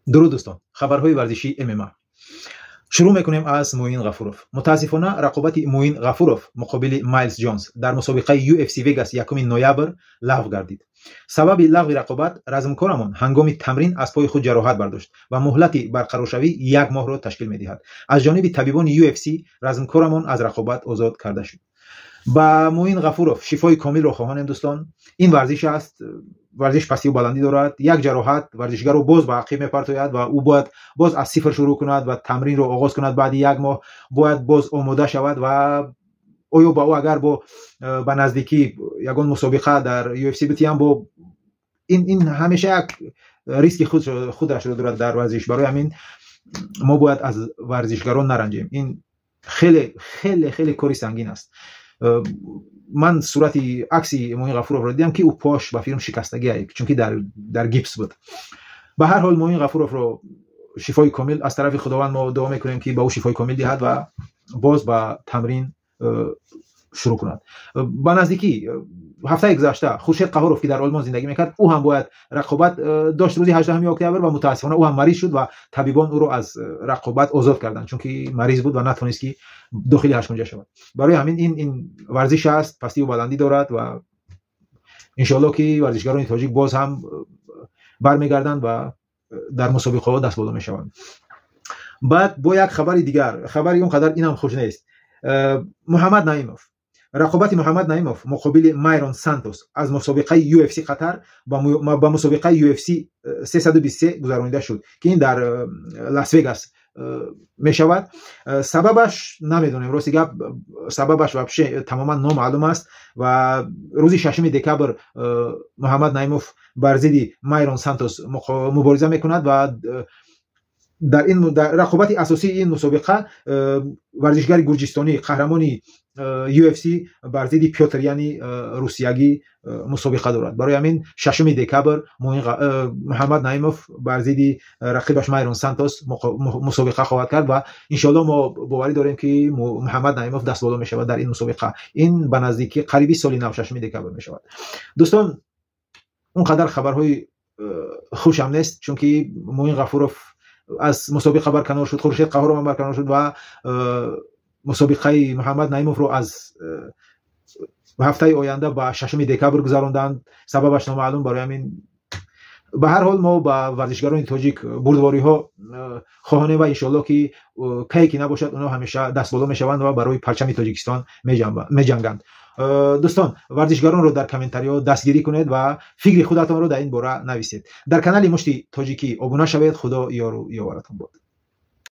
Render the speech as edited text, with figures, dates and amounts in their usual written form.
Дуруд, дӯстон. Хабарҳои варзишии ММА. Шурӯъ мекунем аз Муин Ғафуров. Мутаассифона, рақобати Муин Ғафуров муқобили Майлз Ҷонс дар мусобиқаи UFC Вегас 1 ноябр лағв гардид. Сабаби лағви рақобат: размкорамон ҳангоми тамрин аз пои худ ҷароҳат бардошт ва муҳлати барқароршавӣ як моҳро ташкил медиҳад. Аз ҷониби табибони UFC размкорамон аз рақобат озод карда шуд. Ба Муин Ғафуров шифои комилро хоҳонем, дӯстон. Ин варзиш аст, варзиш пастию баландӣ дорад. Як ҷароҳат варзишгарро боз ба ақиб мепартояд ва ӯ бояд боз аз сифр шурӯъ кунад ва тамринро оғоз кунад. Баъди як моҳ бояд боз омода шавад. Ва оё ба ӯ агар бо ба наздикӣ ягон мусобиқа дар UFC битиям, бо ин ҳамеша як риски худашро дорад дар варзиш. Барои ҳамин мо бояд аз варзишгарон наранҷем. Ин хеле, хеле, хеле кори сангин аст. Ман сурати акси Муин Ғафуровро дидам, ки ӯ пош ба филм шикастагия, чунки дар гипс буд. Ба ҳар ҳол, Муин Ғафуровро шифои комил аз тарафи Худованд мо дуо мекунем, ки ба ӯ шифои комил диҳад ва боз ба тамрин шурӯъ кунад. Ба наздикӣ, ҳафтаи гузашта, Хуршед Қаҳоров, ки дар Олмон зиндагӣ мекард, ӯ ҳам бояд рақобат дошт рӯзи 18 октябр ва мутаассифона ӯ ҳам мариз шуд ва табибон ӯро аз рақобат озод карданд, чунки мариз буд ва натавонист, ки дохили ҳашткунҷа шавад. Барои ҳамин ин варзиш аст, пастию баландӣ дорад ва иншоалло, ки варзишгарони тоҷик боз ҳам бармегарданд ва дар мусобиқаҳо даст боло мешаванд. Баъд бо як хабари дигар, хабари он қадар инам хуш нест. Муҳаммад Наимов, рақобати Муҳаммад Наимов муқобили Майрон Сантос аз мусобиқаи UFC Қатар ба мусобиқаи UFC 323 гузаронида шуд, ки ин дар Лас Вегас мешавад. Сабабаш намедонем, рости гап, сабабаш вообще тамоман номаълум аст. Ва рӯзи 6 декабр Муҳаммад Наимов бар зидди Майрон Сантос мубориза мекунад ва дар ин дар рақобати асосии ин мусобиқа варзишгари гурҷистонӣ, қаҳрамони UFC, бар зидди Пётр Яни русиягӣ мусобиқа дорад. Барои ҳамин 6 декабр Муҳаммад Наимов бар зидди рақибаш Майрон Сантос мусобиқа хоҳад кард ва иншоалло мо боварӣ дорем, ки Муҳаммад Наимов дастболо мешавад дар ин мусобиқа. Ин ба наздикӣ, қариби соли нав, 6 декабр мешавад. Дӯстон, он қадар хабарҳои хушам нест, чунки Муин Ғафуров аз мусобиқа барканор шуд, Хуршед Қаҳоров ҳам барканор шуд ва мусобиқаи Муҳаммад Наимовро аз ҳафтаи оянда ба 6 декабр гузаронданд, сабабаш номаълум. Барои ҳамин, ба ҳар ҳол, мо ба варзишгарони тоҷик бурдвориҳо хоҳонем ва иншоалло, ки кае ки набошад, онҳо ҳамеша дастболо мешаванд ва барои парчами Тоҷикистон меҷанганд. Дӯстон, варзишгаронро дар комментариҳо дастгирӣ кунед ва фикри худатонро дар ин бора нависед. Дар канали Мушти Тоҷикӣ обуна шавед. Худо ёру ёваратон бод.